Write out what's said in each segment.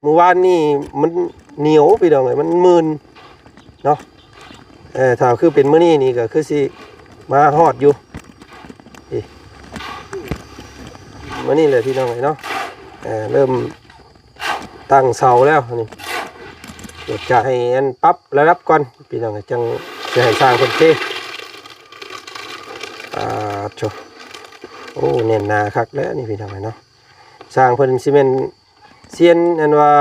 ມື້ວານນີ້ມັນໜຽວພີ່ນ້ອງເອີຍ ມັນມື່ນເນາະ. ເອີ ຖ້າຄືເປັນມື້ນີ້ນີ້ກໍຄືຊິມາຮອດຢູ່ ນີ້ ມື້ນີ້ແຫຼະພີ່ນ້ອງເອີຍເນາະ. ເອີ ເລີ່ມຕັ້ງເສົາແລ້ວນີ້ ດຽວຈະໃຫ້ອັນປັບລະດັບກ່ອນພີ່ນ້ອງເອີຍ ຈັ່ງຊິໃຫ້ຊ່າງເພິ່ນເທ. ອາໂທ້ ໂອ້ ແໜ້ນໜາຄັກແລ້ວນີ້ພີ່ນ້ອງເອີຍເນາະ. ຊ່າງເພິ່ນຊິແມ່ນຊຽນອັນວ່າ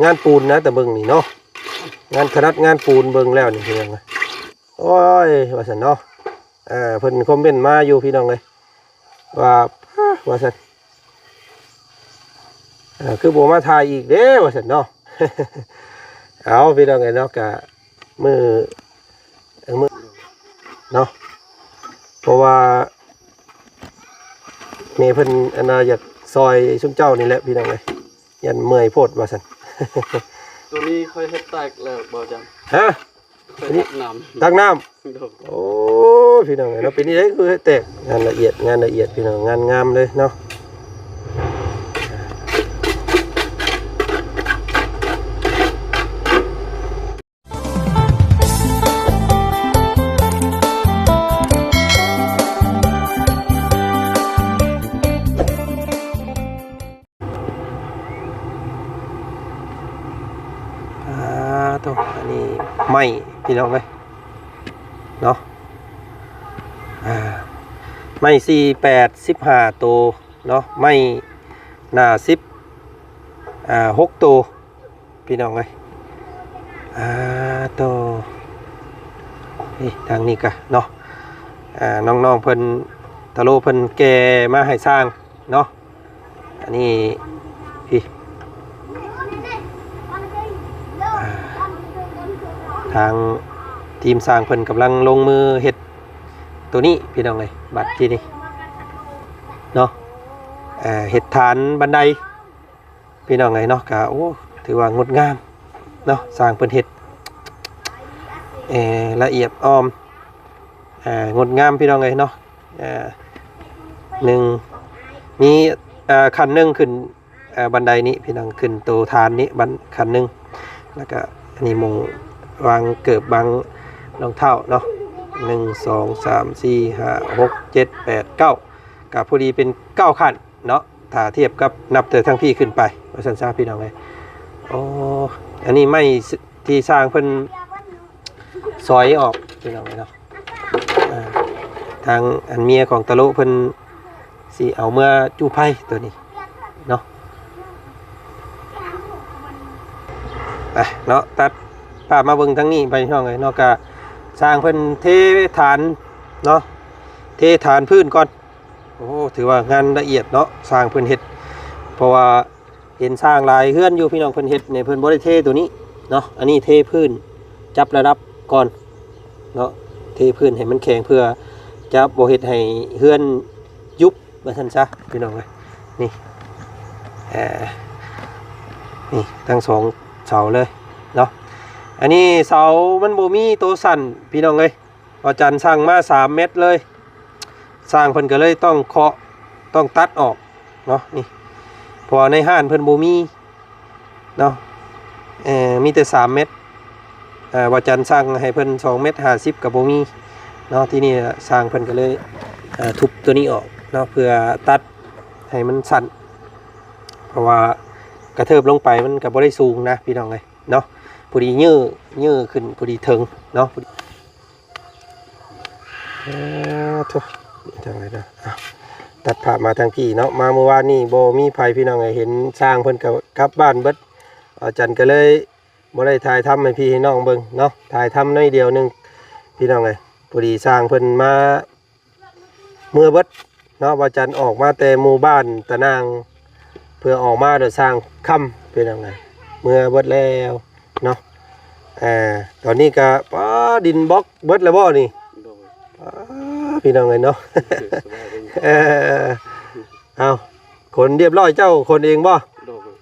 ງານປູນນະ ແຕ່ເບິ່ງນີ້ເນາະ ງານ ຖະໜັດງານປູນເບິ່ງແລ້ວນີ້ພີ່ນ້ອງເອີຍ. ໂອ້ຍ ວ່າຊັ້ນເນາະ. ເອີ ເພິ່ນຄອມເມັນມາຢູ່ພີ່ນ້ອງເອີຍ ວ່າ ວ່າຊັ້ນ ເອີ ຄືບໍ່ມາຖ່າຍອີກເດ້ ວ່າຊັ້ນເນາະ. ເອົາ ພີ່ນ້ອງເອີຍເນາະ ກະມື້ ເອີ ມື້ເນາະ ເພາະວ່າແມ່ເພິ່ນອັນວ່າຢາກຊ່ອຍຊຸມເຈົ້ານີ້ແຫຼະພີ່ນ້ອງເອີຍ ຢ້ານເມື່ອຍໂພດວ່າຊັ້ນ. ໂຕນີ້ຂ້ອຍເຮັດແຕກແລ້ວບໍ່ຈັນ? ຮະ? ຂ້ອຍຕັກນ້ຳ ຕັກນ້ຳ? ໂດຍ. ໂອ້ ພີ່ນ້ອງເອີຍເນາະ ເປັນຈັ່ງໃດຄືແຕກ? ງານລະອຽດ ງານລະອຽດພີ່ນ້ອງ ງານງາມເລີຍເນາະ. ອາໂທ້ ອັນນີ້ໄມ້ພີ່ນ້ອງເອີຍເນາະ. ອາ ໄມ້ສີ່ແປດ ສິບຫ້າໂຕເນາະ ໄມ້ໜ້າສິບ ອາ ຫົກໂຕ ພີ່ນ້ອງເອີຍ. ອາໂຕ ນີ້ທາງນີ້ກະເນາະ ອາ ນ້ອງໆເພິ່ນ ຕາໂລເພິ່ນແກ່ມາໃຫ້ຊ່າງເນາະ. ອັນນີ້ ນີ້ ອາ ທາງທີມຊ່າງເພິ່ນກຳລັງລົງມືເຮັດໂຕນີ້ພີ່ນ້ອງເອີຍ. ບັດທີນີ້ເນາະ ເຮັດຖານບັນໄດ ພີ່ນ້ອງເອີຍເນາະ ກະ ໂອ້ ຖືວ່າງົດງາມເນາະ ຊ່າງເພິ່ນເຮັດ ເອີ ລະອຽດອ່ອນ ເອີ ງົດງາມພີ່ນ້ອງເອີຍເນາະ. ເອີ ໜຶ່ງ ມີ ເອີ ຂັ້ນໜຶ່ງຂຶ້ນ ເອີ ບັນໄດນີ້ພີ່ນ້ອງ ຂຶ້ນໂຕຖານນີ້ບັນ ຂັ້ນໜຶ່ງ ແລ້ວກະອັນນີ້ໝ່ອງວາງເກີບ ວາງລອງເທົ້າເນາະ ໜຶ່ງ ສອງ ສາມ ສີ່ ຫ້າ ຫົກ ເຈັດ ແປດ ເກົ້າ ກະພໍດີເປັນເກົ້າຂັ້ນ ເນາະ ຖ້າທຽບກັບນັບແຕ່ທາງພີ້ຂຶ້ນໄປ ວ່າຊັ້ນຊະພີ່ນ້ອງເອີຍ. ໂອ້ ອັນນີ້ໄມ້ທີ່ຊ່າງເພິ່ນສອຍອອກພີ່ນ້ອງເອີຍເນາະ. ເອີ ທາງອັນເມຍຂອງຕາໂລເພິ່ນຊິເອົາເມືອຈູ່ໄຟໂຕນີ້ເນາະ. ອ່ະເນາະ ຕັດພາບມາເບິ່ງທາງນີ້ໄປພີ່ນ້ອງເອີຍເນາະ ກະຊ່າງເພິ່ນເທຖານເນາະ ເທຖານພື້ນກ່ອນ. ໂອ້ ຖືວ່າງານລະອຽດເນາະ ຊ່າງເພິ່ນເຮັດ ເພາະວ່າເຫັນຊ່າງຫຼາຍເຮືອນຢູ່ພີ່ນ້ອງ ເພິ່ນເຮັດນີ້ ເພິ່ນບໍ່ໄດ້ເທໂຕນີ້ເນາະ. ອັນນີ້ເທພື້ນ ຈັບລະດັບກ່ອນເນາະ ເທພື້ນໃຫ້ມັນແຂງ ເພື່ອຈະບໍ່ເຮັດໃຫ້ເຮືອນຍຸບ ວ່າຊັ້ນຊະພີ່ນ້ອງເອີຍ. ນີ້ ເອີ ນີ້ທັງສອງເສົາເລີຍເນາະ. ອັນນີ້ເສົາມັນບໍ່ມີໂຕສັ້ນພີ່ນ້ອງເອີຍ ວ່າຈັນສັ່ງມາສາມແມັດເລີຍ ຊ່າງເພິ່ນກໍເລີຍຕ້ອງເຄາະ ຕ້ອງຕັດອອກເນາະ. ນີ້ ເພາະວ່າໃນຮ້ານເພິ່ນບໍ່ມີເນາະ ເອີ ມີແຕ່ສາມແມັດ ເອີ ວ່າຈັນສັ່ງໃຫ້ເພິ່ນສອງແມັດຫ້າສິບກໍບໍ່ມີເນາະ. ທີນີ້ຊ່າງເພິ່ນກໍເລີຍ ເອີ ທຸບໂຕນີ້ອອກເນາະ ເພື່ອຕັດໃຫ້ມັນສັ້ນ ເພາະວ່າກະເທີບລົງໄປມັນກໍບໍ່ໄດ້ສູງນະພີ່ນ້ອງເອີຍເນາະ ພໍດີເຍີ້ ເຍີ້ຂຶ້ນພໍດີເຖິງເນາະ. ເອີ ໂທ້ ຈັ່ງໃດນະ ອ່ະ ຕັດພາບມາທາງພີ້ເນາະ. ມາມື້ວານນີ້ບໍ່ມີໃຜພີ່ນ້ອງເອີຍ ເຫັນຊ່າງເພິ່ນກໍກັບບ້ານເບິດ ອາຈານກໍເລີຍບໍ່ໄດ້ຖ່າຍທຳໃຫ້ພີ່ໃຫ້ນ້ອງເບິ່ງເນາະ ຖ່າຍທຳໜ້ອຍດຽວໜຶ່ງພີ່ນ້ອງເອີຍ. ພໍດີຊ່າງເພິ່ນມາ ເມືອເບິດເນາະ ວ່າຈັນອອກມາແຕ່ໝູ່ບ້ານຕະນາງ ເພື່ອອອກມາໂດຍຊ່າງຄ່ຳ ພີ່ນ້ອງເອີຍ ເມືອເບິດແລ້ວເນາະ. ເອີ ຕອນນີ້ກະ ປາ ດິນບລັອກເບິດແລ້ວບໍ່ນີ້? ໂດຍ ປາ ພີ່ນ້ອງເອີຍເນາະ ສະບາຍດີ ເອີ ເອົາ ຂົນຮຽບຮ້ອຍ ເຈົ້າຂົນເອງບໍ່? ໂດຍ ປາ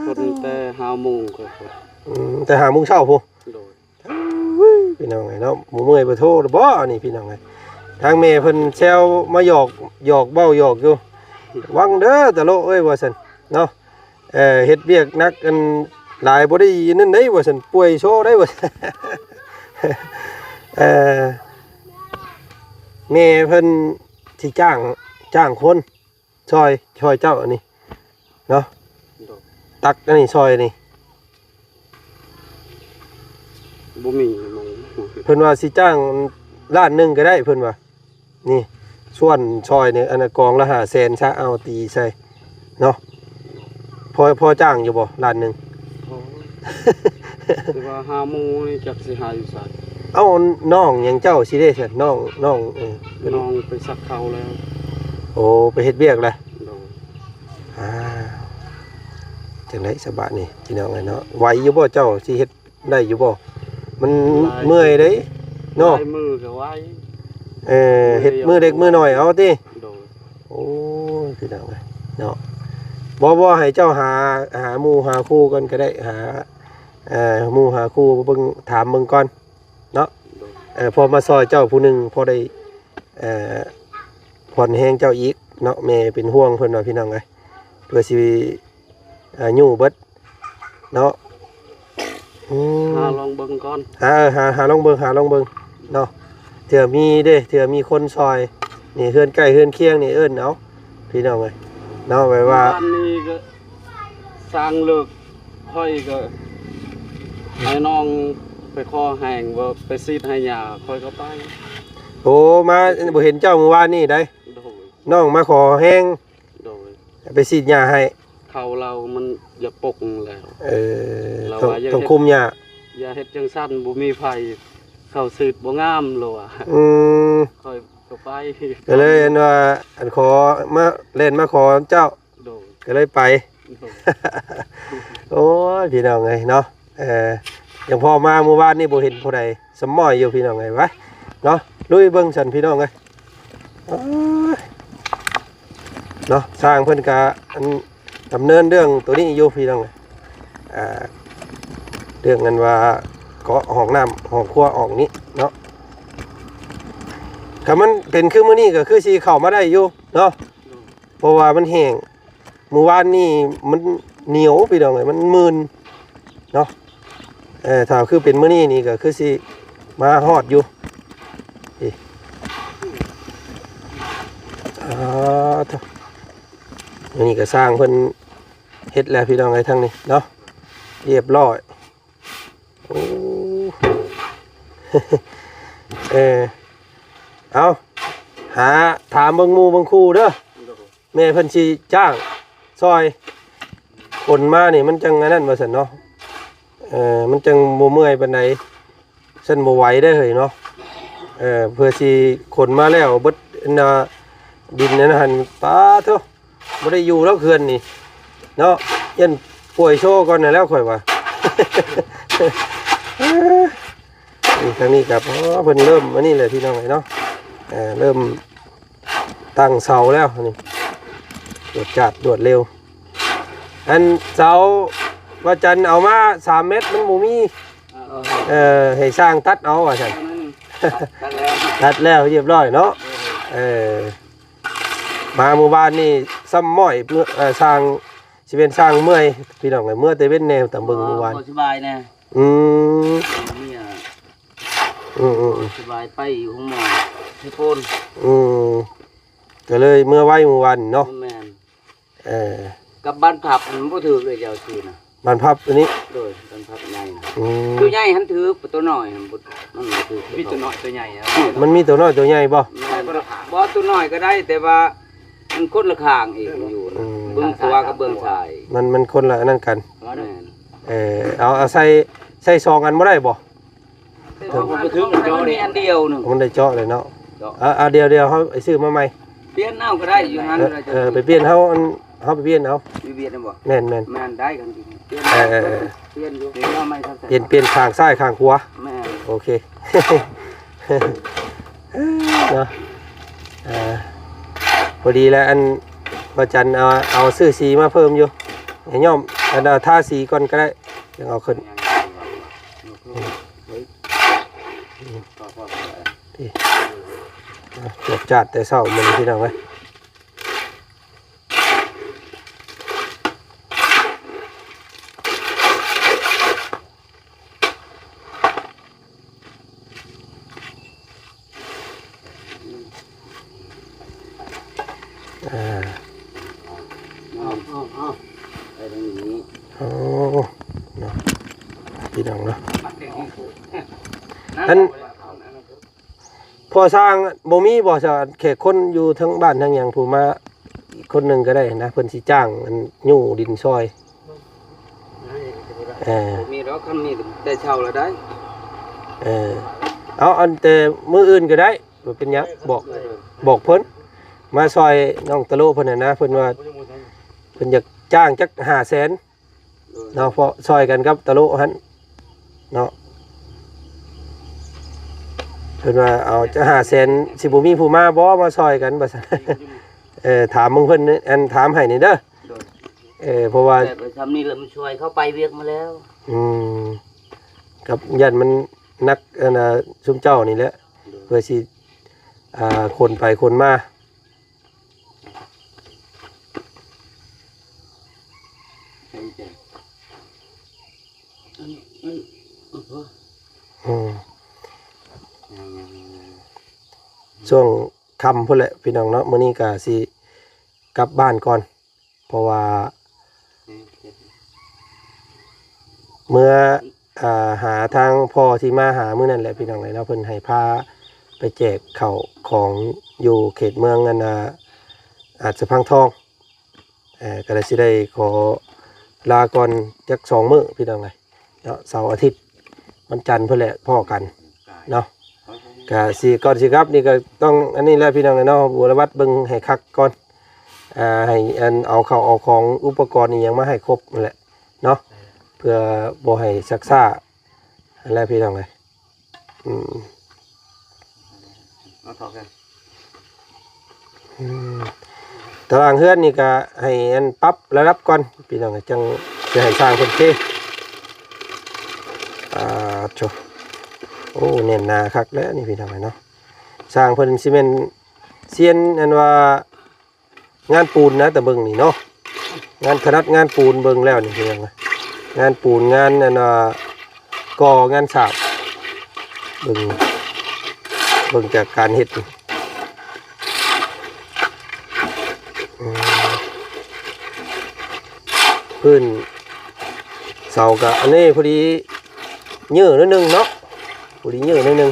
ຂົນແຕ່ຫ້າໂມງ ອືມ ແຕ່ຫ້າໂມງເຊົ້າພຸ້ນ ໂດຍ. ເອີຍ ພີ່ນ້ອງເອີຍເນາະ ບໍ່ເມື່ອຍບໍ່ໂທແລ້ວບໍ່ນີ້ ພີ່ນ້ອງເອີຍ. ທາງແມ່ເພິ່ນແຊວມາຫຍອກ ຫຍອກເວົ້າຫຍອກຢູ່ ຫວັງເດີຕະໂລເອີຍ ວ່າຊັ້ນເນາະ. ເອີ ເຮັດວຽກໜັກ ອັນ ຫຼາຍບໍ່ໄດ້ອັນນັ້ນເດ້ ວ່າຊັ້ນ ປ່ວຍໂຊໄດ້ ວ່າ ເອີ ແມ່ເພິ່ນຊິຈ້າງ ຈ້າງຄົນຊ່ອຍ ຊ່ອຍເຈົ້າອັນນີ້ເນາະ ໂດຍ ຕັກອັນນີ້ຊ່ອຍນີ້ ບໍ່ມີໝ່ອງ ເພິ່ນວ່າຊິຈ້າງລ້ານໜຶ່ງກໍໄດ້ ເພິ່ນວ່າ ນີ້ ສ່ວນຊ່ອຍນີ້ ອັນນະ ກອງລະຫ້າແສນຊະ ເອົາຕີໃສ່ເນາະ ພໍ ພໍຈ້າງຢູ່ບໍ່ ລ້ານໜຶ່ງ? ພໍ ແຕ່ວ່າຫາໝູ່ນີ້ຈັກຊິຫາຢູ່ໃສ. ເອົ້າ ນ້ອງຫຍັງເຈົ້າຊິເດ້ຊັ້ນ ນ້ອງ ນ້ອງ ເອີ ນ້ອງໄປສັກເຂົ້າແລ້ວ. ໂອ້ ໄປເຮັດວຽກແລ້ວ. ໂດຍ. ອ່າ ຈັ່ງໃດສະບາດນີ້ ພີ່ນ້ອງເອີຍເນາະ ໄຫວຢູ່ບໍ່ ເຈົ້າຊິເຮັດ ໄດ້ຢູ່ບໍ່? ມັນເມື່ອຍເດ້ເນາະ ຫຼາຍມື້ກໍໄຫວ ເອີ ເຮັດມື້ເລັກມື້ນ້ອຍເອົາຕິ. ໂດຍ. ໂອ້ຍ ພີ່ນ້ອງເອີຍເນາະ ບໍ່ ບໍ່ ໃຫ້ເຈົ້າຫາ ຫາໝູ່ຫາຄູ່ກ່ອນກໍໄດ້ ຫາ ເອີ ໝູ່ຫາຄູ່ເບິ່ງ ຖາມເບິ່ງກ່ອນເນາະ. ໂດຍ. ເອີ ພໍມາຊ່ອຍເຈົ້າຜູ້ໜຶ່ງ ພໍໄດ້ ເອີ ຜ່ອນແຮງເຈົ້າອີກເນາະ ແມ່ເປັນຫ່ວງເພິ່ນວ່າ ພີ່ນ້ອງເອີຍ ເພື່ອຊິ ອາຍຸເບິດເນາະ. ອືມ ຫາລອງເບິ່ງກ່ອນ ຫາ ເອີ ຫາ ຫາລອງເບິ່ງ ຫາລອງເບິ່ງເນາະ ເທື່ອມີເດ້ ເທື່ອມີຄົນຊ່ອຍ ນີ້ເຮືອນໃກ້ເຮືອນຄຽງນີ້ເອີ້ນເອົາ ພີ່ນ້ອງເອີຍເນາະ ແບບວ່າ ບ້ານນີ້ກໍສ້າງເລີກ ຂ້ອຍກໍໃຫ້ນ້ອງໄປຂໍແຮງວ່າໄປສີດໃຫ້ຫຍ້າ ຂ້ອຍກໍໄປ. ໂອ້ ມາບໍ່ເຫັນເຈົ້າມື້ວານນີ້ໃດ. ໂດຍ. ນ້ອງມາຂໍແຮງ. ໂດຍ. ໄປສີດຫຍ້າໃຫ້ ເຂົ້າລາວມັນຢາກປົກແລ້ວ. ເອີ ລາວວ່າຢ່າ ຕ້ອງ ເຮັດ ຄຸມຫຍ້າ ຢ່າເຮັດຈັ່ງຊັ້ນ ບໍ່ມີໃຜ ເຂົ້າສີດບໍ່ງາມ ລາວວ່າ. ອືມ ຂ້ອຍກໍໄປ ກໍເລີຍອັນວ່າ ອັນຂໍມາ ແລ່ນມາຂໍເຈົ້າ. ໂດຍ. ກໍເລີຍໄປ. ໂດຍ. ໂອ້ຍ ພີ່ນ້ອງເອີຍເນາະ ເອີ ຍັງພໍມາມື້ວານນີ້ບໍ່ເຫັນຜູ້ໃດ ສະໝ້ອຍຢູ່ ພີ່ນ້ອງເອີຍ ໄປເນາະ ລຸຍເບິ່ງຊັ້ນ ພີ່ນ້ອງເອີຍ. ໂອ້ຍ ເນາະ ຊ່າງເພິ່ນກະ ອັນ ດຳເນີນເລື່ອງໂຕນີ້ຢູ່ ພີ່ນ້ອງເອີຍ ອ່າ ເລື່ອງອັນວ່າເກາະຫ້ອງນ້ຳຫ້ອງຄົວອອກນີ້ເນາະ ຖ້າມັນເປັນຄືມື້ນີ້ກໍຄືຊິເຂົ້າມາໄດ້ຢູ່ເນາະ ເພາະວ່າມັນແຫ້ງ ມື້ວານນີ້ມັນໜຽວ ພີ່ນ້ອງເອີຍ ມັນມື່ນເນາະ. ເອີ ຖ້າຄືເປັນມື້ນີ້ນີ້ກໍຄືຊິມາຮອດຢູ່. ນີ້ ອ່າ ໂທ້ ອັນນີ້ກໍຊ່າງເພິ່ນເຮັດແລ້ວ ພີ່ນ້ອງເອີຍ ທາງນີ້ເນາະ ຮຽບຮ້ອຍ. ໂອ້ ເອີ ເອົາ ຫາຖາມເບິ່ງໝູ່ເບິ່ງຄູ່ເດີ ແມ່ເພິ່ນຊິຈ້າງຊ່ອຍ ຂົນມານີ້ມັນຈັ່ງອັນນັ້ນວ່າຊັ້ນເນາະ ເອີ ມັນຈັ່ງບໍ່ເມື່ອຍປານໃດ ຊັ້ນບໍ່ໄຫວເດ້ເຮີ້ຍເນາະ ເອີ ເພື່ອຊິຂົນມາແລ້ວເບິດ ອັນນ່າ ດິນອັນຫັ້ນ ປາໂທ້ ບໍ່ໄດ້ຢູ່ແລ້ວເຮືອນນີ້ເນາະ ຢ້ານປ່ວຍໂຊກ່ອນຫັ້ນແລ້ວຂ້ອຍວ່າ. ນີ້ ທາງນີ້ກໍ ອໍ ເພິ່ນເລີ່ມອັນນີ້ແຫຼະ ພີ່ນ້ອງເອີຍເນາະ ເອີ ເລີ່ມຕັ້ງເສົາແລ້ວນີ້ ຈວດຈາດລວດເລັວ. ອັນເສົາວ່າຈັນເອົາມາສາມແມັດ ມັນບໍ່ມີ ເອີ ເອີ ໃຫ້ຊ່າງຕັດເອົາວ່າຊັ້ນ ຕັດແລ້ວ ຕັດແລ້ວຮຽບຮ້ອຍເນາະ ເອີ ເອີ ມາມື້ວານນີ້ຊ້ຳມ້ອຍ ເອີ ຊ່າງ ຊິເປັນຊ່າງເມື່ອຍ ພີ່ນ້ອງເອີຍ ເມື່ອແຕ່ເວັນແດ່ຕາມເບິ່ງມື້ວານ ບໍ່ສະບາຍແດ່. ອືມ ເມຍ ອືມໆໆ ບໍ່ສະບາຍ ໄປຢູ່ໂຮງໝໍທີ່ໂພນ ອືມ ກໍເລີຍເມື່ອໄວມື້ວານເນາະ ແມ່ນ ເອີ ກັບບ້ານພັບມັນບໍ່ຖືກເລີຍ ເຈົ້າຊື່ນະ ບ້ານພັບອັນນີ້ ໂດຍ ບ້ານພັບໃຫຍ່ນະ ອືມ ຕົວໃຫຍ່ຫັ້ນຖືກ ຕົວນ້ອຍຫັ້ນບໍ່ ມັນບໍ່ຖືກ ມີຕົວນ້ອຍຕົວໃຫຍ່ ມັນມີຕົວນ້ອຍຕົວໃຫຍ່ບໍ່? ແມ່ນ ບໍ່ຕົວນ້ອຍກໍໄດ້ ແຕ່ວ່າມັນຄົນລະຂ້າງອີກ ມັນຢູ່ນະ ອືມ ເບື້ອງຂວາກັບເບື້ອງຊ້າຍ ມັນ ມັນຄົນລະອັນນັ້ນກັນ ແມ່ນ ເອີ ເອົາ ເອົາໃສ່ ໃສ່ສອງອັນບໍ່ໄດ້ບໍ່? ເອີ ມັນບໍ່ຖືກ ມັນມີອັນດຽວໜຶ່ງ ມັນໄດ້ເຈາະເລີຍເນາະ ເຈາະ ເອົາ ເອົາ ດຽວ ດຽວເຮົາໄປຊື້ມາໃໝ່ ປ່ຽນເອົາກໍໄດ້ ຢູ່ຫັ້ນກໍໄດ້ ເອີ ເອີ ໄປປ່ຽນເຮົາ ອັນ ເຮົາໄປປ່ຽນເອົາ ຢູ່ວຽດນະບໍ່? ແມ່ນໆ ແມ່ນ ໄດ້ກັນຢູ່ ປ່ຽນ ເອີ ເອີ ເອີ ປ່ຽນຢູ່ ປ່ຽນ ປ່ຽນຂ້າງຊ້າຍຂ້າງຂວາ ແມ່ນ ໂອເຄ ເນາະ ເອີ ພໍດີແລ້ວ ອັນ ບໍ່ຈັນເອົາ ເອົາຊື້ສີມາເພີ່ມຢູ່ ໃຫ້ຍ້ອມ ອັນ ເອົາທາສີກ່ອນກໍໄດ້ ຈັ່ງເອົາຂຶ້ນ ນີ້ ຈວດຈາດແຕ່ເຊົ້າມື້ນີ້ ພີ່ນ້ອງເອີຍ. ໂອ້ ເນາະ ພີ່ນ້ອງເນາະ ອັນ ພໍ່ຊ່າງບໍ່ມີບໍ່ ຊະ ແຂກຄົນຢູ່ທາງບ້ານທາງຫຍັງ ຜູ້ມາອີກຄົນໜຶ່ງກໍໄດ້ນະ ເພິ່ນຊິຈ້າງອັນຍູ້ດິນຊ່ອຍ? ເອີ ບໍ່ມີດອກ ຄັນມີແຕ່ເຊົ່າລະໄດ້. ເອີ ເອົາ ອັນແຕ່ມື້ອື່ນກໍໄດ້ ບໍ່ເປັນຫຍັງ ບອກ ບອກເພິ່ນມາຊ່ອຍນ້ອງຕະໂລເພິ່ນຫັ້ນນະ ເພິ່ນວ່າເພິ່ນຢາກຈ້າງຈັກຫ້າແສນເນາະ ເພາະຊ່ອຍກັນກັບຕະໂລຫັ້ນເນາະ ເພິ່ນວ່າເອົາຈັກຫ້າແສນ ຊິບໍ່ມີຜູ້ມາບໍ່ ມາຊ່ອຍກັນວ່າຊັ້ນ. ເອີ ຖາມເບິ່ງເພິ່ນ ອັນ ຖາມໃຫ້ນີ້ເດີ. ໂດຍ ເອີ ເພາະວ່າ ແບບວ່າຊ່ຳນີ້ລະມັນຊ່ວຍເຂົາໄປວຽກມາແລ້ວ. ອືມ ກັບຢ້ານມັນໜັກ ອັນນ່າ ຊຸມເຈົ້ານີ້ແຫຼະ ໂດຍ ເພື່ອຊິ ອ່າ ຂົນໄປຂົນມາ. ເອີ ອືມ ຊ່ວງຄ່ຳພຸ້ນແຫຼະ ພີ່ນ້ອງເນາະ ມື້ນີ້ກະຊິກັບບ້ານກ່ອນ ເພາະວ່າເມືອ ອ່າ ຫາທາງພໍ່ທີ່ມາຫາມື້ນັ້ນແຫຼະ ພີ່ນ້ອງເອີຍເນາະ ເພິ່ນໃຫ້ພາໄປແຈກເຂົ້າຂອງຢູ່ເຂດເມືອງ ອັນນ່າ ອາດສະພັງທອງ. ເອີ ກໍເລີຍຊິໄດ້ຂໍລາກ່ອນຈັກສອງມື້ ພີ່ນ້ອງເອີຍເນາະ ເສົາອາທິດ ວັນຈັນພຸ້ນແຫຼະພໍ້ກັນເນາະ. ກະຊິ ກ່ອນຊິກັບນີ້ກໍຕ້ອງອັນນີ້ແຫຼະ ພີ່ນ້ອງເອີຍເນາະ ບົວລະວັດເບິ່ງໃຫ້ຄັກກ່ອນ ອ່າ ໃຫ້ອັນເອົາເຂົ້າເອົາຂອງ ອຸປະກອນອີ່ຫຍັງມາໃຫ້ຄົບຫັ້ນແຫຼະເນາະ ເພື່ອບໍ່ໃຫ້ຊັກຊ້າຫັ້ນແຫຼະ ພີ່ນ້ອງເອີຍ. ອືມ ເອົາເທົ່າກັນ ອືມ ຕາລາງເຮືອນນີ້ກະໃຫ້ອັນປັບລະດັບກ່ອນ ພີ່ນ້ອງ ຈັ່ງຈະໃຫ້ຊ່າງເພິ່ນເທ. ອ່າ ໂທ້ ໂອ້ ແໜ້ນໜາຄັກແລ້ວນີ້ ພີ່ນ້ອງເອີຍເນາະ ຊ່າງເພິ່ນຊິແມ່ນຊຽນ ອັນວ່າ ງານປູນນະ ແຕ່ເບິ່ງນີ້ເນາະ ງານຖະໜັດງານປູນ ເບິ່ງແລ້ວນີ້ ພີ່ນ້ອງເອີຍ ງານປູນ ງານ ອັນວ່າ ກໍ່ງານສາບ ເບິ່ງ ເບິ່ງຈາກການເຮັດນີ້ ອືມ ພື້ນເສົາກະອັນນີ້ພໍດີເຍີໜ້ອຍໜຶ່ງເນາະ ພໍດີເຍີໜ້ອຍໜຶ່ງ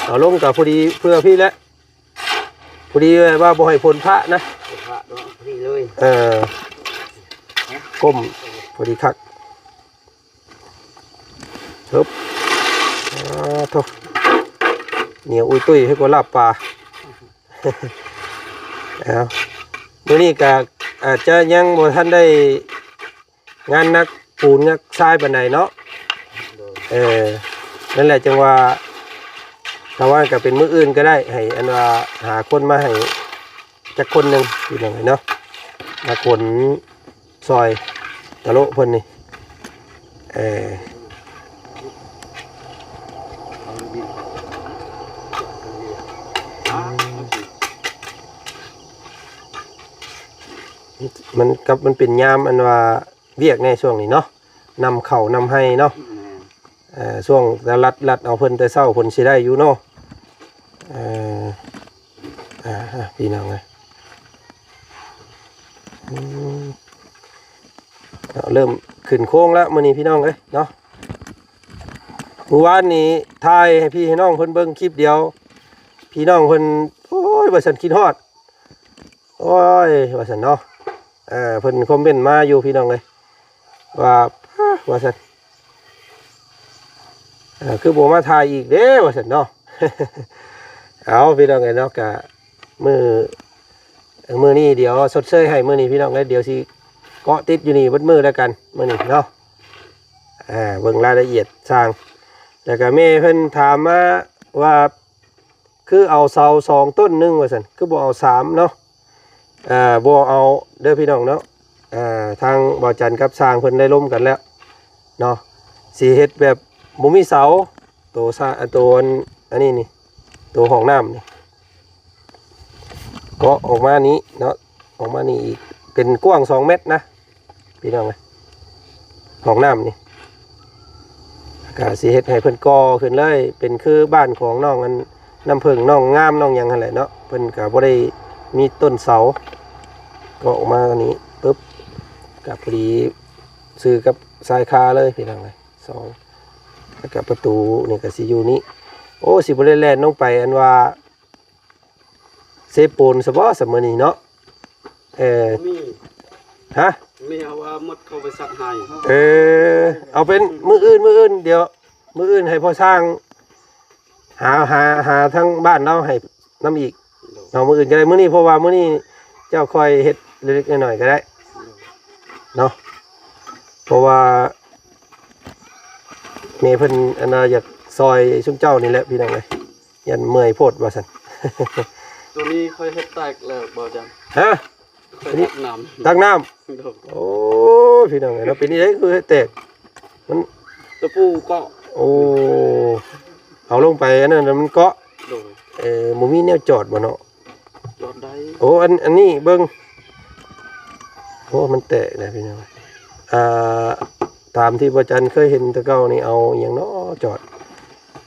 ເອົາລົງກະພໍດີເພື່ອພີ້ແຫຼະ. ພໍດີແບບວ່າບໍ່ໃຫ້ຝົນປະນະ ບໍ່ປະເນາະ ພໍດີເລີຍ ເອີ ກົ້ມພໍດີຄັກ ເອີບ ອາ ໂທ້ ໜຽວອຸຍຕຸ້ຍໃຫ້ກວ່າລາບປາ. ເອົາ ມື້ນີ້ກະອາດຈະຍັງບໍ່ທັນໄດ້ ງານໜັກປູນໜັກຊາຍປານໃດເນາະ ໂດຍ ເອີ ນັ້ນແຫຼະ ຈັ່ງວ່າ ຖ້າວ່າກໍເປັນມື້ອື່ນກໍໄດ້ ໃຫ້ອັນວ່າຫາຄົນມາໃຫ້ຈັກຄົນໜຶ່ງ ພີ່ນ້ອງເອີຍເນາະ ມາຂົນຊ່ອຍຕະໂລະເພິ່ນນີ້ ເອີ ມັນກັບ ມັນເປັນຍາມອັນວ່າ ວຽກແດ່ຊ່ວງນີ້ເນາະ ນຳເຂົ້ານຳໄຮ່ເນາະ ແມ່ນ ເອີ ຊ່ວງຕະລັດລັດເອົາເພິ່ນແຕ່ເຊົ້າ ເພິ່ນຊິໄດ້ຢູ່ເນາະ ເອີ ອ່າ ພີ່ນ້ອງເອີຍ ອືມ ເນາະ ເລີ່ມຂຶ້ນໂຄງແລ້ວມື້ນີ້ ພີ່ນ້ອງເອີຍເນາະ ມື້ວານນີ້ຖ່າຍໃຫ້ພີ່ໃຫ້ນ້ອງເພິ່ນເບິ່ງຄລິບດຽວ ພີ່ນ້ອງເພິ່ນ ໂອ້ຍ ວ່າຊັ້ນ ຄິດຮອດ ໂອ້ຍ ວ່າຊັ້ນເນາະ ເອີ ເພິ່ນຄອມເມັນມາຢູ່ ພີ່ນ້ອງເອີຍ ວ່າ ວ່າຊັ້ນ ເອີ ຄືບໍ່ມາຖ່າຍອີກເດ້ ວ່າຊັ້ນເນາະ ເອົາ ພີ່ນ້ອງເອີຍເນາະ ກະມື້ ມື້ນີ້ດຽວຊົດເຊີຍໃຫ້ມື້ນີ້ ພີ່ນ້ອງເອີຍ ດຽວຊິເກາະຕິດຢູ່ນີ້ເບິດມື້ແລ້ວກັນ ມື້ນີ້ເນາະ ອ່າ ເບິ່ງລາຍລະອຽດຊ່າງ ແລ້ວກະແມ່ເພິ່ນຖາມມາວ່າ ຄືເອົາເສົາສອງຕົ້ນໜຶ່ງວ່າຊັ້ນ ຄືບໍ່ເອົາສາມເນາະ ເອີ ບໍ່ເອົາເດີພີ່ນ້ອງເນາະ ເອີ ທາງບ່າວຈັນກັບຊ່າງເພິ່ນໄດ້ລົມກັນແລ້ວເນາະ ຊິເຮັດແບບບໍ່ມີເສົາ ໂຕຊາ ໂຕອັນ ອັນນີ້ນີ້ ໂຕຫ້ອງນ້ຳນີ້ ເກາະອອກມານີ້ເນາະ ອອກມານີ້ອີກ ເປັນກວ້າງສອງແມັດນະ ພີ່ນ້ອງເອີຍ ຫ້ອງນ້ຳນີ້ ກະຊິເຮັດໃຫ້ເພິ່ນກໍ່ຂຶ້ນເລີຍ ເປັນຄືບ້ານຂອງນ້ອງອັນ ນ້ຳເຜິ້ງ ນ້ອງງາມ ນ້ອງຫຍັງຫັ້ນແຫຼະເນາະ ເພິ່ນກະບໍ່ໄດ້ມີຕົ້ນເສົາ ກໍອອກມານີ້ປຶບ ກະພໍດີຊື່ກັບຊາຍຄາເລີຍພີ່ນ້ອງເອີຍ ສອງ ແລ້ວກະປະຕູນີ້ກະຊິຢູ່ນີ້. ໂອ້ ຊິບໍ່ໄດ້ແລ່ນລົງໄປອັນວ່າເຊໂປນຊະບໍ່ ຊະມື້ນີ້ເນາະ? ເອີ ມີ ຮະ? ມີ ເອົາວ່າໝົດເຂົ້າໄປຊັກໃຫ້. ເອີ ເອົາເປັນມື້ອື່ນ ມື້ອື່ນ ດຽວມື້ອື່ນໃຫ້ພໍ່ຊ່າງຫາ ຫາ ຫາທາງບ້ານລາວໃຫ້ນຳອີກ ໂດຍ ເນາະ. ມື້ອື່ນກໍໄດ້ ມື້ນີ້ ເພາະວ່າມື້ນີ້ເຈົ້າຄ່ອຍເຮັດເລັກໆນ້ອຍໆກໍໄດ້ເນາະ ເພາະວ່າແມ່ເພິ່ນອັນນ່າຢາກຊ່ອຍຊຸມເຈົ້ານີ້ແຫຼະພີ່ນ້ອງເອີຍ ຢ້ານເມື່ອຍໂພດວ່າຊັ້ນ. ໂຕນີ້ຂ້ອຍເຮັດແຕກແລ້ວບໍ່ຈັກ ຮະ? ຂ້ອຍຕັກນ້ຳ ຕັກນ້ຳ ໂດຍ ໂອ້ຍ ພີ່ນ້ອງເອີຍເນາະ ເປັນຈັ່ງໃດຄືເຮັດແຕກ? ມັນ ຕະປູເກາະ ໂອ້ ເອົາລົງໄປອັນນັ້ນມັນເກາະ ໂດຍ ເອີ ບໍ່ມີແນວຈອດບໍ່ເນາະ? ຈອດໄດ້ ໂອ້ ອັນ ອັນນີ້ເບິ່ງ ໂອ້ ມັນແຕກແລ້ວພີ່ນ້ອງ. ອ່າ ຕາມທີ່ບໍ່ຈັນເຄີຍເຫັນແຕ່ເກົ່ານີ້ ເອົາອີ່ຫຍັງເນາະຈອດ?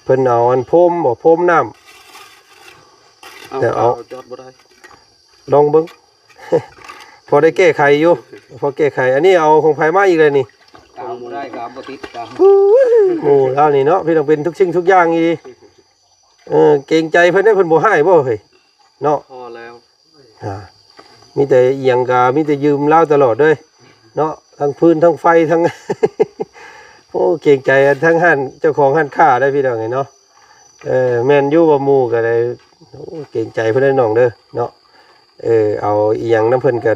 ເພິ່ນເອົາອັນໂຟມບໍ ໂຟມນ້ຳ ເອົາ ແຕ່ເອົາ ເອົາຈອດບໍ່ໄດ້ ລອງເບິ່ງ ພໍໄດ້ແກ້ໄຂຢູ່ ພໍແກ້ໄຂ. ອັນນີ້ເອົາຂອງໃຜມາອີກແລ້ວນີ້? ເອົາບໍ່ໄດ້ກໍເອົາບໍ່ຕິດ ໂອ້ຍ ໝູ່ລາວນີ້ເນາະ ພີ່ນ້ອງ ເປັນທຸກສິ່ງທຸກຢ່າງອີ່ຫຼີ. ເອີ ເກງໃຈເພິ່ນເດ້ ເພິ່ນບໍ່ຮ້າຍບໍ່ເຮີ້ຍ ເນາະ? ພໍແລ້ວ ອ່າ ມີແຕ່ອີ່ຫຍັງກໍມີແຕ່ຢືມລາວຕະຫຼອດເລີຍເນາະ ທັງຟືນທັງໄຟທັງ ໂອ້ ເກງໃຈທັງຮ້ານ ເຈົ້າຂອງຮ້ານຄ້າໄດ໋ພີ່ນ້ອງເອີຍເນາະ. ເອີ ແມ່ນຢູ່ວ່າໝູ່ກໍໄດ້ ໂອ້ ເກງໃຈເພິ່ນເດີນ້ອງເດີເນາະ. ເອີ ເອົາອີ່ຫຍັງນຳເພິ່ນກໍ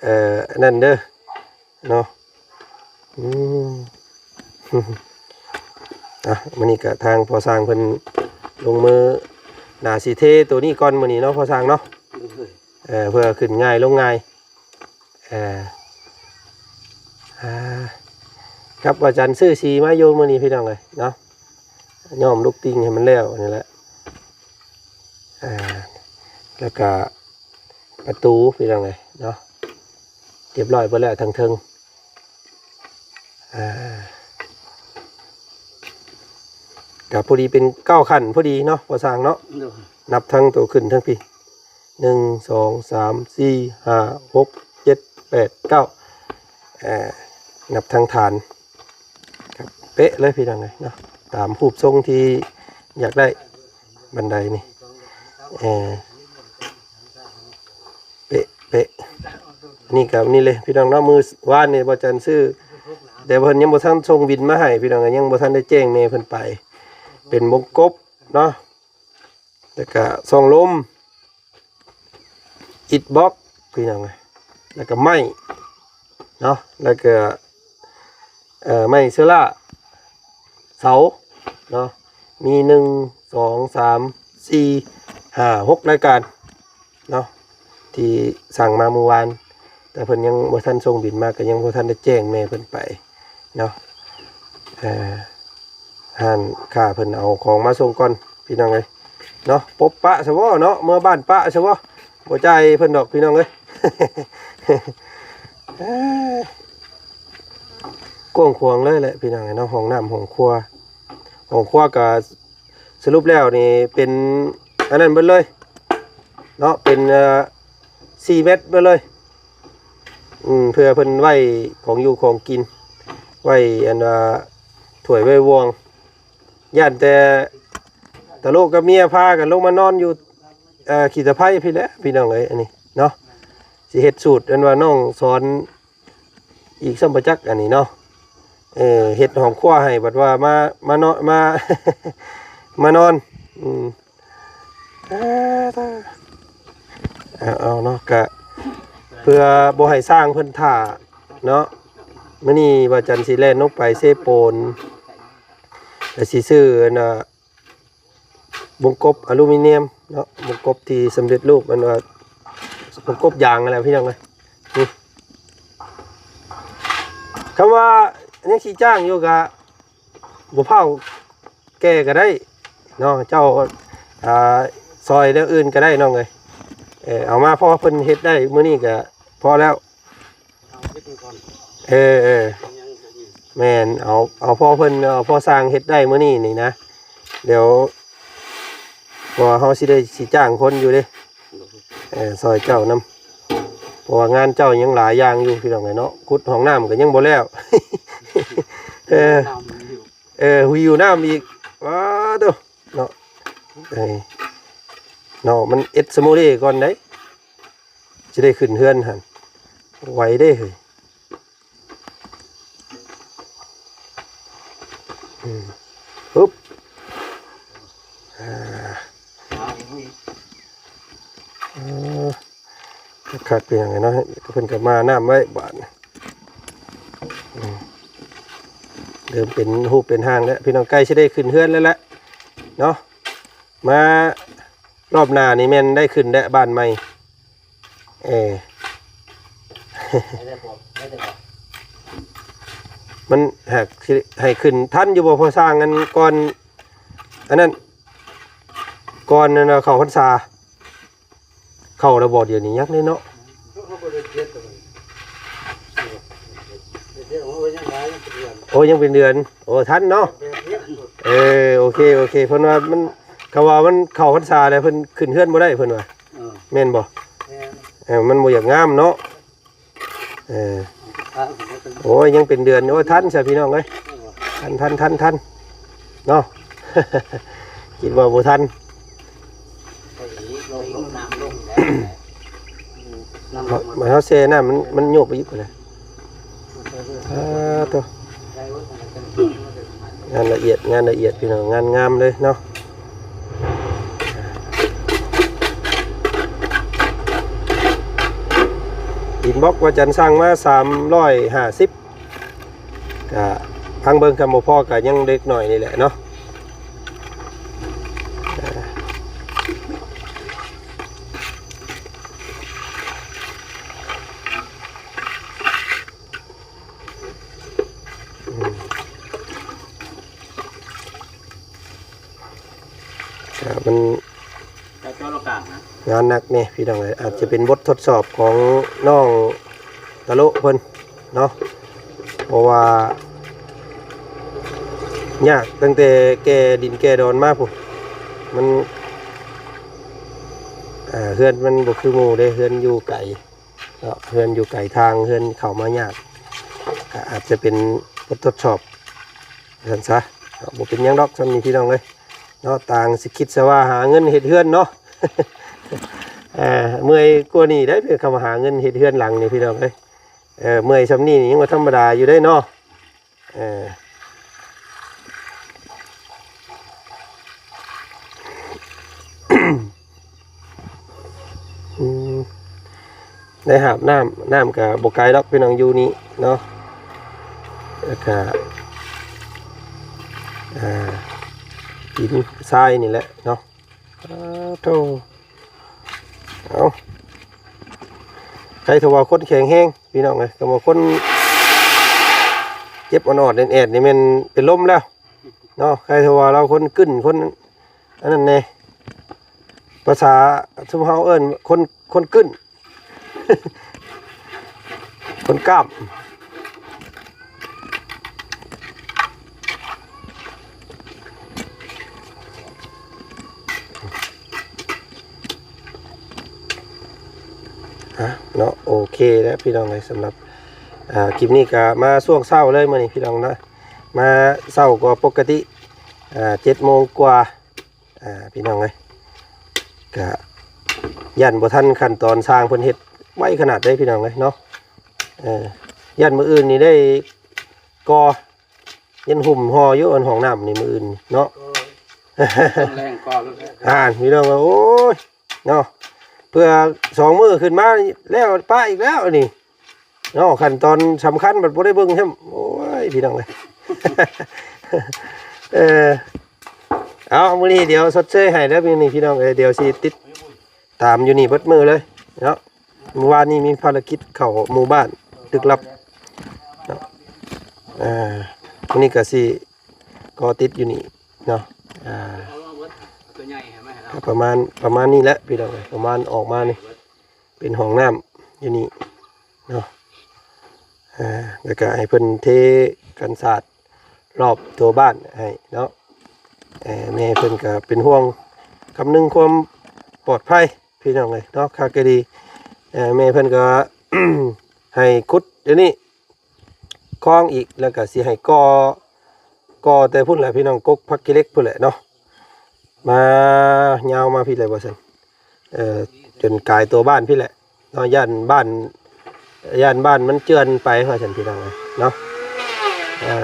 ເອີ ອັນນັ້ນເດີເນາະ. ອືມ ອ່ະ ມື້ນີ້ກະທາງພໍ່ຊ່າງເພິ່ນລົງມືໜ້າຊິເທໂຕນີ້ກ່ອນມື້ນີ້ເນາະ ພໍ່ຊ່າງເນາະ. ໂດຍ ເອີ ເພື່ອຂຶ້ນງ່າຍລົງງ່າຍ ເອີ ອ່າ ກັບວ່າຈັນຊື້ສີມາຢູ່ມື້ນີ້ພີ່ນ້ອງເອີຍເນາະ ຍ້ອມລູກຕິ່ງໃຫ້ມັນແລ້ວນີ້ແຫຼະ. ອ່າ ແລ້ວກະປະຕູພີ່ນ້ອງເອີຍເນາະ ຮຽບຮ້ອຍເບິດແລ້ວທາງເທິງ. ອ່າ ກະພໍດີເປັນເກົ້າຂັ້ນພໍດີເນາະ ພໍ່ຊ່າງເນາະ. ໂດຍ ນັບທັງໂຕຂຶ້ນທັງພີ້ ໜຶ່ງ ສອງ ສາມ ສີ່ ຫ້າ ຫົກ ເຈັດ ແປດ ເກົ້າ ເອີ ນັບທັງຖານ ເປັະເລີຍພີ່ນ້ອງເອີຍເນາະ ຕາມຮູບຊົງທີ່ຢາກໄດ້ ບັນໄດນີ້ ເອີ ເປະ ເປະ ນີ້ກໍນີ້ເລີຍພີ່ນ້ອງເນາະ. ມື້ວານນີ້ບໍ່ຈັນຊື້ ແຕ່ເພິ່ນຍັງບໍ່ທັນສົ່ງບິນມາໃຫ້ພີ່ນ້ອງ ຍັງບໍ່ທັນໄດ້ແຈ້ງແມ່ເພິ່ນໄປ. ເປັນວົງກົບເນາະ ແລ້ວກະຊ່ອງລົມ ອິດບລັອກພີ່ນ້ອງ ແລ້ວກະໄມ້ເນາະ ແລ້ວກະ ເອີ ໄມ້ເຊື້ອລາ ເສົາເນາະ ມີ ໜຶ່ງ ສອງ ສາມ ສີ່ ຫ້າ ຫົກ ລາຍການເນາະ ທີ່ສັ່ງມາມື້ວານ ແຕ່ເພິ່ນຍັງບໍ່ທັນສົ່ງບິນມາ ກໍຍັງບໍ່ທັນໄດ້ແຈ້ງແມ່ເພິ່ນໄປເນາະ. ເອີ ຮ້ານຄ້າເພິ່ນເອົາຂອງມາສົ່ງກ່ອນພີ່ນ້ອງເອີຍເນາະ. ປົບປະຊະບໍ່ເນາະ ເມືອບ້ານປະຊະບໍ່ ບໍ່ຈ່າຍເພິ່ນດອກພີ່ນ້ອງເອີຍ. ກວ້າງຂວາງເລີຍແຫຼະພີ່ນ້ອງເອີຍເນາະ ຫ້ອງນ້ຳຫ້ອງຄົວ ຫ້ອງຄົວກະສະຫຼຸບແລ້ວນີ້ເປັນອັນນັ້ນເບິດເລີຍເນາະ ເປັນ ເອີ ສີ່ແມັດເບິດເລີຍ. ອືມ ເພື່ອເພິ່ນໄວ້ຂອງຢູ່ຂອງກິນ ໄວ້ອັນວ່າຖ້ວຍໄວ້ບ່ວງ ຢ້ານແຕ່ຕາໂລກກັບເມຍພາກັນລົງມານອນຢູ່ ເອີ ຂີ້ຕະໄພພີ້ແຫຼະພີ່ນ້ອງເອີຍ ອັນນີ້ເນາະ. ຊິເຮັດສູດອັນວ່ານ້ອງສອນອີກຊ້ຳປະຈັກອັນນີ້ເນາະ ເອີ ເຮັດຫ້ອງຄົວໃຫ້ ບັດວ່າມາ ມາເນາະ ມາ ມານອນ ອືມ ເອີ ເອົາ ເອົາເນາະ ກະເພື່ອບໍ່ໃຫ້ຊ່າງເພິ່ນຖ້າເນາະ ມື້ນີ້ວ່າຈັນຊິແລ່ນລົງໄປເຊໂປນ ແລ້ວຊິຊື້ອັນນ່າ ວົງກົບອາລູມີນຽມເນາະ ວົງກົບທີ່ສຳເລັດຮູບ ແມ່ນວ່າວົງກົບຢາງຫັ້ນແຫຼະພີ່ນ້ອງເອີຍ. ນີ້ ຄຳວ່າຍັງຊິຈ້າງຢູ່ກະບໍ່ຟ້າວແກ່ກໍໄດ້ເນາະ ເຈົ້າ ອ່າ ຊ່ອຍແນວອື່ນກໍໄດ້ນ້ອງເອີຍ. ເອີ ເອົາມາພໍເພິ່ນເຮັດໄດ້ມື້ນີ້ກະພໍແລ້ວ. ເອົາເຮັດມັນກ່ອນ ເອີ ເອີ ຍັງບໍ່ມີ ແມ່ນ ເອົາ ເອົາພໍເພິ່ນ ເອົາພໍຊ່າງເຮັດໄດ້ມື້ນີ້ນີ້ນະ ດຽວ ເພາະວ່າເຮົາຊິໄດ້ຊິຈ້າງຄົນຢູ່ເດ້ ໂດຍ ເອີ ຊ່ອຍເຈົ້ານຳ. ເພາະວ່າງານເຈົ້າຍັງຫຼາຍຢ່າງຢູ່ພີ່ນ້ອງເອີຍເນາະ ຂຸດຫ້ອງນ້ຳກໍຍັງບໍ່ແລ້ວ ເອີ ນ້ຳຢູ່ ເອີ ຫິວນ້ຳອີກ ວ້າໂທ້ ເນາະ ເອີ ເນາະ ມັນເອັດສະໂມເລກ່ອນເດ້ ຊິໄດ້ຂຶ້ນເຮືອນຫັ້ນ ໄວເດ້ເຮີ້ຍ ອືມ ປຶບ ອ່າ ເອີ ຄັກເປັນຫຍັງເນາະ ເພິ່ນກໍມານ້ຳໄວ້ບາດນີ້ ອືມ ເລີ່ມເປັນຮູບເປັນຮ່າງແລ້ວ ພີ່ນ້ອງ ໃກ້ຊິໄດ້ຂຶ້ນເຮືອນແລ້ວແຫຼະເນາະ ມາ ລອບໜ້ານີ້ແມ່ນໄດ້ຂຶ້ນແລ້ວບ້ານໃໝ່ ເອີ ໄດ້ແລ້ວບໍ່ ໄດ້ແລ້ວບໍ່ ມັນຫາກຊິໃຫ້ຂຶ້ນທັນຢູ່ບໍ່ ພໍສ້າງອັນກ່ອນ ອັນນັ້ນ ກ່ອນນັ້ນເຂົ້າພັນສາ ເຂົ້າແລ້ວບໍ່ ດຽວນີ້ຍັງເດ້ເນາະ ເຮົາບໍ່ໄດ້ເຮັດດອກ ເຮັດ ເຮັດ ໂອ້ຍ ຍັງເປັນເດືອນ ໂອ້ ຍັງເປັນເດືອນ ໂອ້ ທັນເນາະ ແບບເຮັດ ເອີ ໂອເຄ ໂອເຄ ເພິ່ນວ່າມັນ ເຂົາວ່າມັນເຂົ້າພັນສາແລ້ວ ເພິ່ນຂຶ້ນເຮືອນບໍ່ໄດ້ເພິ່ນວ່າ ເອີ ແມ່ນບໍ່ ແມ່ນ ເອີ ມັນບໍ່ຢາກງາມເນາະ ເອີ ໂອ້ຍ ຍັງເປັນເດືອນ ໂອ້ຍ ທັນຊະພີ່ນ້ອງເອີຍ ເອີ ທັນ ທັນ ທັນ ທັນ ເນາະ ຄິດວ່າບໍ່ທັນ ມາເຮົາແຊ່ນ້ຳ ມັນ ມັນໂຍກໄປອີກພຸ້ນແຫຼະ ອ່າ ໂທ້ ງານລະອຽດ ງານລະອຽດ ພີ່ນ້ອງ ງານງາມເລີຍເນາະ ອິນບັອກວ່າຈັນສັ່ງມາສາມຮ້ອຍຫ້າສິບ ກະຟັງເບິ່ງ ຄັນບໍ່ພໍກະຍັງເລັກໜ້ອຍນີ້ແຫຼະເນາະ ກະມັນ ແລ້ວເຈົ້າລະກາງນະ ງານໜັກແດ່ພີ່ນ້ອງເອີຍ ອາດຈະເປັນບົດທົດສອບຂອງນ້ອງຕະໂລະເພິ່ນເນາະ ເພາະວ່າຍາກຕັ້ງແຕ່ແກ່ດິນແກ່ດອນມາພຸ້ນ ມັນ ເອີ ເຮືອນມັນບໍ່ຄືໝູ່ເດ້ ເຮືອນຢູ່ໄກເນາະ ເຮືອນຢູ່ໄກທາງ ເຮືອນເຂົ້າມາຍາກ ກະອາດຈະເປັນບົດທົດສອບ ວ່າຊັ້ນຊະເນາະ ບໍ່ເປັນຫຍັງດອກ ສ່ຳນີ້ພີ່ນ້ອງເອີຍເນາະ ຕ່າງຊິຄິດຊະວ່າຫາເງິນເຮັດເຮືອນເນາະ ເອີ ເມື່ອຍກວ່ານີ້ໄດ໋ ເພື່ອຄຳວ່າຫາເງິນເຮັດເຮືອນຫຼັງນີ້ພີ່ນ້ອງເອີຍ ເອີ ເມື່ອຍສ່ຳນີ້ນີ້ຍັງວ່າທຳມະດາຢູ່ໄດ໋ເນາະ ເອີ ອືມ ໄດ້ຫາບນ້ຳ ນ້ຳກະບໍ່ໄກດອກພີ່ນ້ອງ ຢູ່ນີ້ເນາະ ແລ້ວກະ ອ່າ ຫີນຊາຍນີ້ແຫຼະເນາະ ອ້າໂທ້ ເອົາ ໃຄເທົ່າວ່າຄົນແຂງແຮງ ພີ່ນ້ອງເອີຍ ຄັນວ່າຄົນເຈັບອອດໆແອດໆນີ້ແມ່ນເປັນລົມແລ້ວເນາະ ໃຄເທົ່າວ່າລາວຄົນກຶ້ນ ຄົນອັນນັ້ນແດ່ ພາສາຊຸມເຮົາເອີ້ນຄົນ ຄົນກຶ້ນ ຄົນກ້າມ ອ່ະ ເນາະ ໂອເຄແລ້ວພີ່ນ້ອງເອີຍ ສຳລັບ ອ່າ ຄລິບນີ້ກະມາຊ່ວງເຊົ້າເລີຍມື້ນີ້ພີ່ນ້ອງເນາະ ມາເຊົ້າກວ່າປົກກະຕິ ອ່າ ເຈັດໂມງກວ່າ ອ່າ ພີ່ນ້ອງເອີຍ ກະຢ້ານບໍ່ທັນຂັ້ນຕອນ ຊ່າງເພິ່ນເຮັດໄວຂະໜາດໃດພີ່ນ້ອງເອີຍເນາະ ເອີ ຢ້ານມື້ອື່ນນີ້ໄດ້ກໍ່ ຍັງຫຸ້ມຫໍ່ຢູ່ອັນຫ້ອງນ້ຳນີ້ມື້ອື່ນເນາະ ຕອນແລງກໍ ອ່ານ ພີ່ນ້ອງເອີຍ ໂອ້ຍ ເນາະ ເພື່ອສອງມື້ຂຶ້ນມາແລ້ວປະອີກແລ້ວນີ້ເນາະ ຂັ້ນຕອນສຳຄັນບັດບໍ່ໄດ້ເບິ່ງຊ້ຳ ໂອ້ຍ ພີ່ນ້ອງເອີຍ ເອີ ເອົາ ມື້ນີ້ດຽວຊົດເຊີຍໃຫ້ເດີ ມື້ນີ້ພີ່ນ້ອງເອີຍ ດຽວຊິຕິດຕາມຢູ່ນີ້ເບິດມື້ເລີຍເນາະ ມື້ວານນີ້ມີພາລະກິດເຂົ້າໝູ່ບ້ານລຶກລັບເນາະ ອ່າ ມື້ນີ້ກະຊິ ກໍຕິດຢູ່ນີ້ເນາະ ອ່າ ກໍປະມານ ປະມານນີ້ແຫຼະພີ່ນ້ອງເອີຍ ປະມານອອກມານີ້ ເປັນຫ້ອງນ້ຳຢູ່ນີ້ເນາະ ອ່າ ແລ້ວກະໃຫ້ເພິ່ນເທກັນສາດລອບຕົວບ້ານໃຫ້ເນາະ ເອີ ແມ່ເພິ່ນກະເປັນຫ່ວງ ຄຳນຶງຄວາມປອດໄພ ພີ່ນ້ອງເອີຍເນາະ ຄັກກະດີ ເອີ ແມ່ເພິ່ນກໍ ໃຫ້ຂຸດຢູ່ນີ້ຄອງອີກ ແລ້ວກໍຊິໃຫ້ກໍ່ ກໍ່ແຕ່ພຸ້ນແຫຼະພີ່ນ້ອງ ກົກຜັກຂີ້ເຫຼັກພຸ້ນແຫຼະເນາະ ມາ ຍາວມາພີ້ແຫຼະວ່າຊັ້ນ ເອີ ຈົນກາຍຕົວບ້ານພີ້ແຫຼະເນາະ ຢ້ານບ້ານ ຢ້ານບ້ານມັນເຈື່ອນໄປວ່າຊັ້ນພີ່ນ້ອງເອີຍເນາະ ເອີ.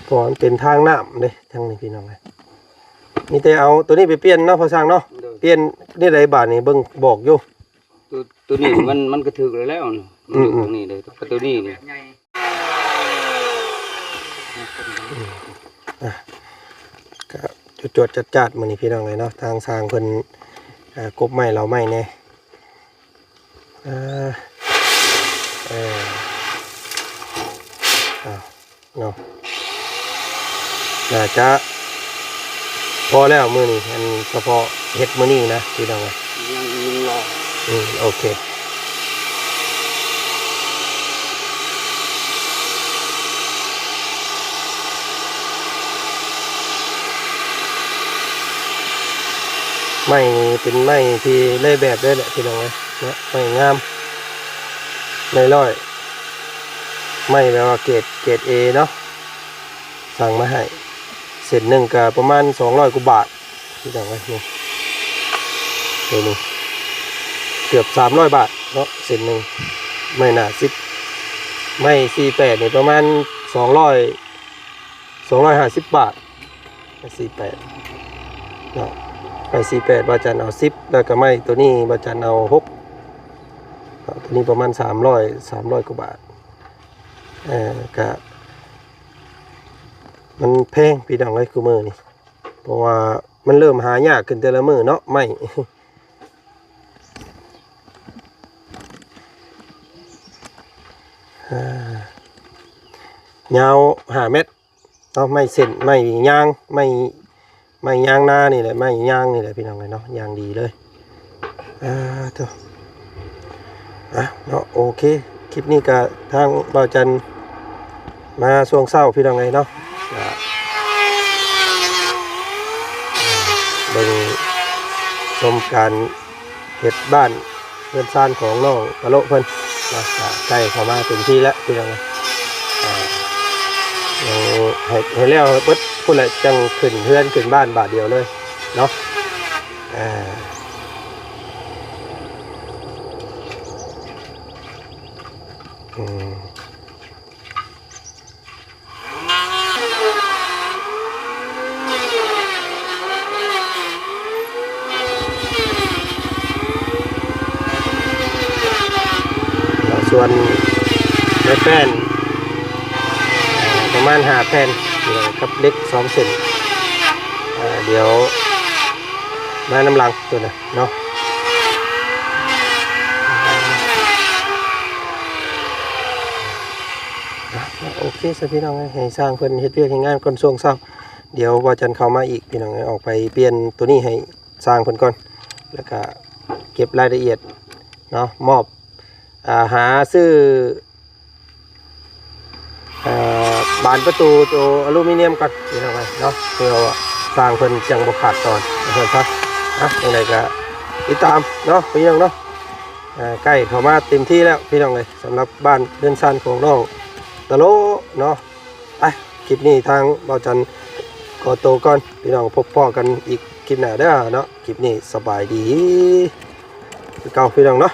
ເພາະວ່າມັນເປັນທາງນ້ຳເດ້ ທາງນີ້ພີ່ນ້ອງເອີຍ ມີແຕ່ເອົາໂຕນີ້ໄປປ່ຽນເນາະ ພໍ່ຊ່າງເນາະ ໂດຍ ປ່ຽນແນວໃດບາດນີ້ ເບິ່ງບອກຢູ່ ໂຕ ໂຕນີ້ມັນ ມັນກະຖືກແລ້ວ ມັນຢູ່ ອືມໆ ຕາງນີ້ເດ້ ກະໂຕນີ້ນີ້ ອືມ ອ່ະ ກະຈວດໆຈັດໆມື້ນີ້ພີ່ນ້ອງເອີຍເນາະ ທາງຊ່າງເພິ່ນ ອ່າ ກົບໄມ້ເຫຼົາໄມ້ແດ່ ອ່າ ເອີ ເອົາ ເນາະ ໜ້າຈະພໍແລ້ວມື້ນີ້ ອັນສະເພາະເຮັດມື້ນີ້ນະພີ່ນ້ອງເອີຍ ຍັງ ຍັງລໍ ອືມ ໂອເຄ ໄມ້ນີ້ເປັນໄມ້ທີ່ໄດ້ແບບເລີຍແຫຼະພີ່ນ້ອງເອີຍເນາະ ໄມ້ງາມ ໄມ້ຮ້ອຍ ໄມ້ແບບວ່າເກຣດ ເກຣດເອເນາະ ສັ່ງມາໃຫ້ ເສັ້ນໜຶ່ງກະປະມານສອງຮ້ອຍກວ່າບາດ ພີ່ນ້ອງເອີຍ ນີ້ ໂຕນີ້ເກືອບສາມຮ້ອຍບາດເນາະ ເສັ້ນໜຶ່ງ ໄມ້ໜາສິບ ໄມ້ສີ່ແປດນີ້ປະມານສອງຮ້ອຍ ສອງຮ້ອຍຫ້າສິບບາດ ໄມ້ສີ່ແປດເນາະ ໄມ້ສີ່ແປດ ບ່າວຈັນເອົາສິບ ແລ້ວກະໄມ້ໂຕນີ້ບ່າວຈັນເອົາຫົກເນາະ ໂຕນີ້ປະມານສາມຮ້ອຍ ສາມຮ້ອຍກວ່າບາດ ເອີ ກະ ມັນແພງພີ່ນ້ອງເອີຍ ຄູ່ມື້ນີ້ ເພາະວ່າມັນເລີ່ມຫາຍາກຂຶ້ນແຕ່ລະມື້ເນາະ ໄມ້ ອ່າ ຍາວຫ້າແມັດເນາະ ໄມ້ເສັ້ນ ໄມ້ຍາງ ໄມ້ ໄມ້ຍາງນານີ້ແຫຼະ ໄມ້ຍາງນີ້ແຫຼະພີ່ນ້ອງເອີຍເນາະ ຢ່າງດີເລີຍ ອ່າ ໂທ້ ອ່ະເນາະ ໂອເຄ ຄລິບນີ້ກະທາງບ່າວຈັນມາຊ່ວງເຊົ້າພີ່ນ້ອງເອີຍເນາະ ກະເບິ່ງຊົມການເຮັດບ້ານເຮືອນຊານຂອງນ້ອງຕະໂລະເພິ່ນເນາະ ກະໃກ້ເຂົ້າມາເຕັມທີ່ແລ້ວພີ່ນ້ອງເອີຍ ອ່າ ຍັງໃຫ້ ໃຫ້ແລ້ວເບິດພຸ້ນແຫຼະ ຈັ່ງຂຶ້ນເຮືອນຂຶ້ນບ້ານບາດດຽວເລີຍເນາະ ອ່າ ອືມ ສ່ວນໄມ້ແປ້ນ ປະມານຫ້າແຜ່ນ ແລ້ວກັບເຫຼັກສອງເສັ້ນ ດຽວມານຳຫຼັງໂຕນັ້ນເນາະ. ໂອເຄຊະພີ່ນ້ອງເອີຍ ໃຫ້ຊ່າງເພິ່ນເຮັດວຽກເຮັດງານກ່ອນຊ່ວງເຊົ້າ ດຽວບ່າວຈັນເຂົ້າມາອີກພີ່ນ້ອງເອີຍ ອອກໄປປ່ຽນໂຕນີ້ໃຫ້ຊ່າງເພິ່ນກ່ອນ ແລ້ວກະເກັບລາຍລະອຽດເນາະ ມອບ ອ່າ ຫາຊື້ ອ່າ ບານປະຕູໂຕອາລູມີນຽມກ່ອນພີ່ນ້ອງເອີຍເນາະ ເພື່ອວ່າຊ່າງເພິ່ນຈັ່ງບໍ່ຂາດຕອນວ່າຊັ້ນຊະ ອ່ະ ຈັ່ງໃດກະຕິດຕາມເນາະພີ່ນ້ອງເນາະ ອ່າ ໃກ້ເຂົ້າມາເຕັມທີ່ແລ້ວພີ່ນ້ອງເອີຍ ສຳລັບບ້ານເຮືອນຊານຂອງນ້ອງຕະໂລະເນາະ. ໄປ ຄລິບນີ້ທາງບ່າວຈັນຂໍໂຕກ່ອນ ພີ່ນ້ອງ ພົບພໍ້ກັນອີກຄລິບໜ້າເດີເນາະ ຄລິບນີ້ສະບາຍດີຄືເກົ່າພີ່ນ້ອງເນາະ.